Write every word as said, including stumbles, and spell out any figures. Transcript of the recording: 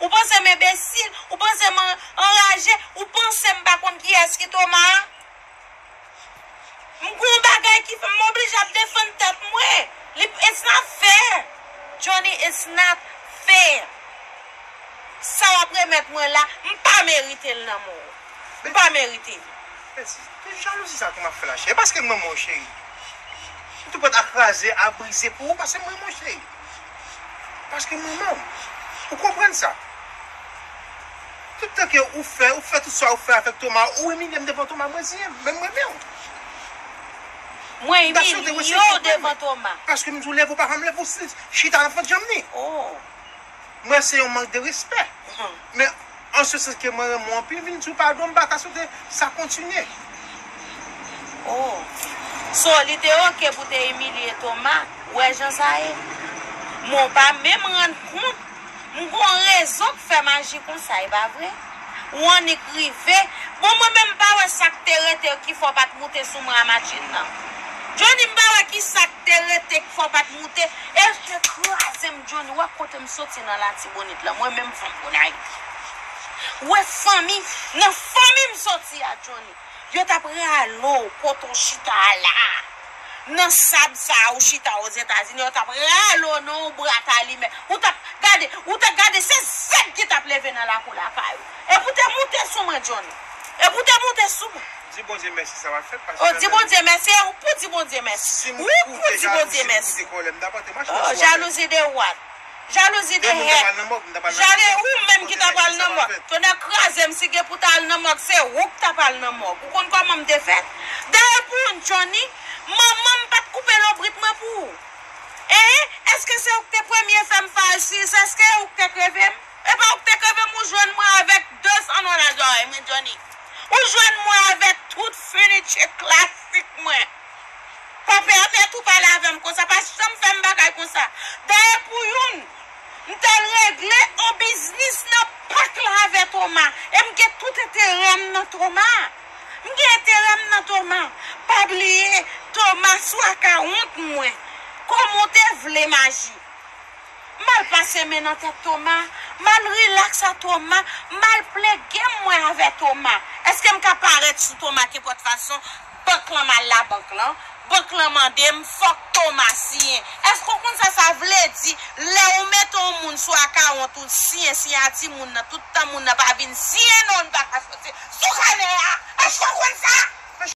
Ou panse m enbesil? Ou panse m an- anraje? Ou panse m pa konn kiyès ki Toma a? M gon bagay ki fè m oblije ap defann tèt mwen. Li, it's not fair. Johnny, it's not fair. Sa w ap remèt mwen la, m pa merite l nan men w. M pa merite l. Mèsi. Tout jalouzi sa ke m ap fè la, cheri. E paske m renmen w, cheri. M tou prèt a kraze, a brize pou ou, paske m renmen w, cheri. Paske m renmen w. Ou konprann sa? Tout tan ke ou fè, ou fè tout sa ou fè avèk Toma, ou imilye m devan Toma, mwen di, men mwen renmen w. Mwen imilye w devan Toma. Paske m di w leve ou pa janm leve, ou si- chita nan fant janm ni. Oh. Mwen se yon mank de respè. Men an se sans ke mwen renmen w anpil, vin di w padon, m pa ka swete sa kontinye. Oh. So, li te oke pou te imilye Toma. Ou wè jan sa ye? Mwen pa menm rann kont. M gon rezon k fè m aji konsa, e pa vre? Ou annik rive. Bon, mwen menm m pa wè sa k te rete ki fè w pa t moute sou mwen a machin nan. Johnny, m pa wè ki sa k te rete k fè w pa t moute. E te kraze m, Johnny. Wè kote m soti nan Latibonit lan. Mwen menm fanm Gonayiv. Wè fanmi, nan fanmi m soti a, Johnny. Yo t ap rale w kote w chita a la. Nan sab sa a ou chita Ozetazini, yo t ap rale w nan yon bra talimè. Ou t ap gade, ou t ap gade, se zèb ki t ap leve nan lakou lakay ou. E pou te moute sou mwen, Johnny. E pou te moute sou mwen. Di Bondye mèsi, sa pa fèt, paske... Oh, di Bondye mèsi, e ou pou di Bondye mèsi. Si m... Ou pou di Bondye mèsi. Oh, jalouzi de what? Jalouzi de hèt. Jale ou menm ki ta pral nan mòg. Tonnè kraze m, si gen pou ta al nan mòg, se ou k ta pral nan mòg. Ou konn kòman m te fèt? Dayè pou yon Johnny, manman m pa t koupe lonbrit mwen pou ou. Hein? Èske se ou k te premye fè m fè asis? Èske ou k te kreve m? E pa ou k te kreve m, ou jwenn mwen avèk de san nan zòrèy mwen, Johnny. Ou jwenn mwen avèk tout finiture klasik mwen. Pa pèmèt ou pale avè m konsa, pa janm fè m bagay konsa. Dayè pou youn, m t al regle yon biznis nan pak la avè Toma. E m gen tout enterè m nan Toma. M gen enterè m nan Toma. Pa bliye, Toma sou akawont mwen. Kòman w te vle m aji? M al pase men nan tèt Toma, m al rilaks a Toma, m al plen game mwen avè Toma. Èske m ka parèt sou Toma kenpòt fason? Bank lan, m al labank lan, bank lan mande m, fòk Toma siyen. Èske w konn sa sa vle di? Lè ou mete yon moun sou akawont ou, siyen siyati moun nan, tout tan moun nan pa vin siyen non, l pa ka soti sou kanè a. Èske w konn sa?